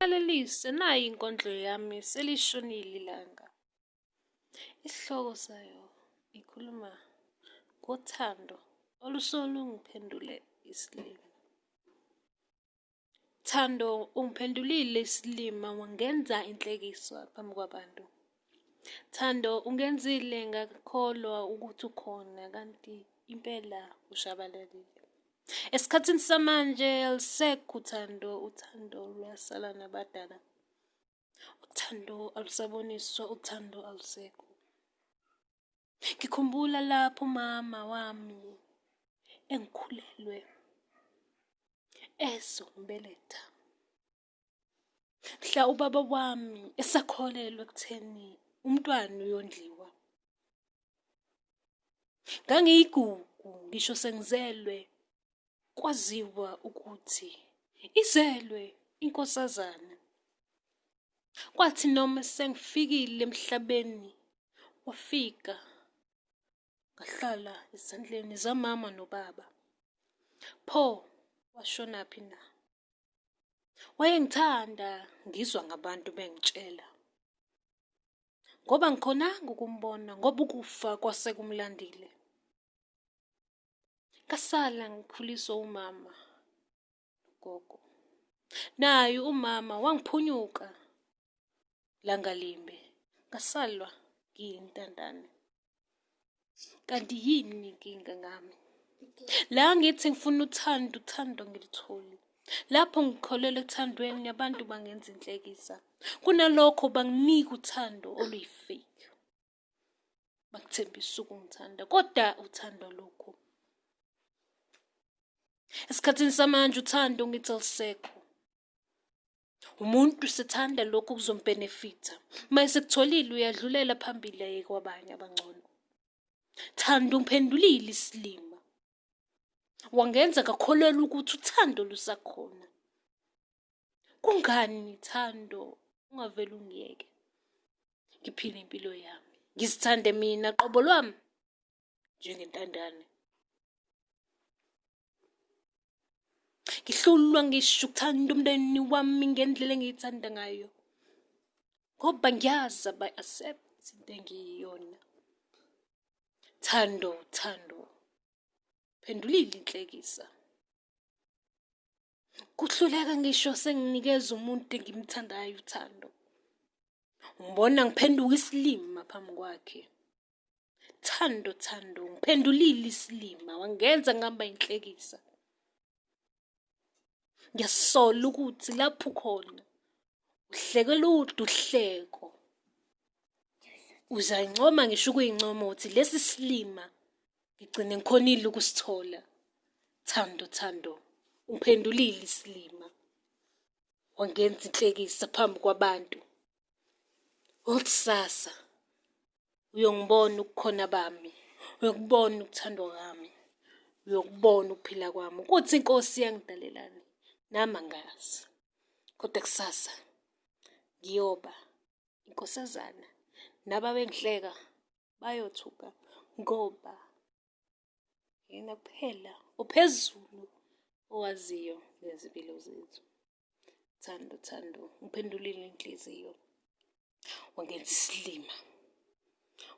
Lalelise nayi inkondlo yami selishonile ilanga. Isihloko sayo ikhuluma ngothando olusuke lungiphendule isilima. Thando, ungiphendulile isilima wangenza inhlekisa phambi kwabantu. Thando, ungenzile ngakholwa ukuthi ukhona kanti impela ushabalalile. Esikhathini samanje alusekho uthando, uthando lwasala nabadala. Uthando alusaboniswa, uthando alusekho. Ngikhumbula lapho umama wami engikhulelwe ezongibeletha. Mhla ubaba wami esakholelwa ekutheni umntwana uyondliwa. Ngangiyigugu ngisho sengizelwe kwaziwa ukuthi izelwe inkosazana. Kwathi noma sengifikile emhlabeni wafika ngahlala ezandleni zamama nobaba. Pho washonaphi na? Wayengithanda ngizwa ngabantu bengitshela. Ngoba ngikhonanga ukumbona ngoba ukufa kwase kumlandile. Ngasala ngikhuliswa umama nogogo. Naye umama wangiphunyuka langa limbe ngasalwa ngiyintandane. Kanti yini inkinga ngami? La ngithi ngifuna uthando, uthando ngilitholi. Lapho ngikholelwa ethandweni abantu bangenza inhlekisa. Kunalokho banginika uthando oluyi-fake. Bakuthembisa ukungithanda kodwa uthando lokhu. Esikhathini samanje uthando ngithi alisekho. Umuntu usethanda lokhu okuzombhenefitha. Uma esekutholile uyadlulela phambili aye kwabanye abangcono. Thando ungiphendulile isilima. Wangenza ngakholelwa ukuthi uthando lusakhona. Kungani Thando ungavele ungiyeke? Ngiphile impilo yami. Ngizithande mina qobo lwami njengentandane. Ngihlulwa ngisho ukuthanda umndeni wami ngendlela engiyithanda ngayo. Ngoba ngiyazi abayi-accept into engiyiyona. Thando, Thando, phendulile inhlekisa. Kuhluleka ngisho senginikeza umuntu engimthandayo uthando. Ngibona ngiphenduka isilima phambi kwakhe. Thando, Thando, ngiphendulile isilima, wangenza ngihamba inhlekisa. Ngiyasola ukuthi lapho ukhona uhleke lude uhleko. Uzayincoma ngisho ukuyincoma uthi lesi silima ngigcine ngikhonile ukusithola. Thando, Thando, ungiphendulile isilima. Wangenza inhlekisa phambi kwabantu. Okusasa uyongibona ubukhona bami, uyokubona ukuthandwa kwami, uyokubona ukuphila kwami ukuthi inkosi yangidalelani nami angazi. Kodwa kusasa ngiyoba inkosazana nababengihleka bayothuka ngoba yena kuphela ophezulu owaziyo ngezimpilo zethu. Thando, Thando, ungiphendulile inhliziyo, wangenza isilima,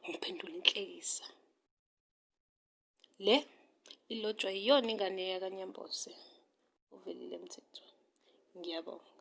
ungiphendula inhlekisa. Le ilotshwa yiyona ingane yakaNyambose uVelile Mthethwa. Ngiyabonga.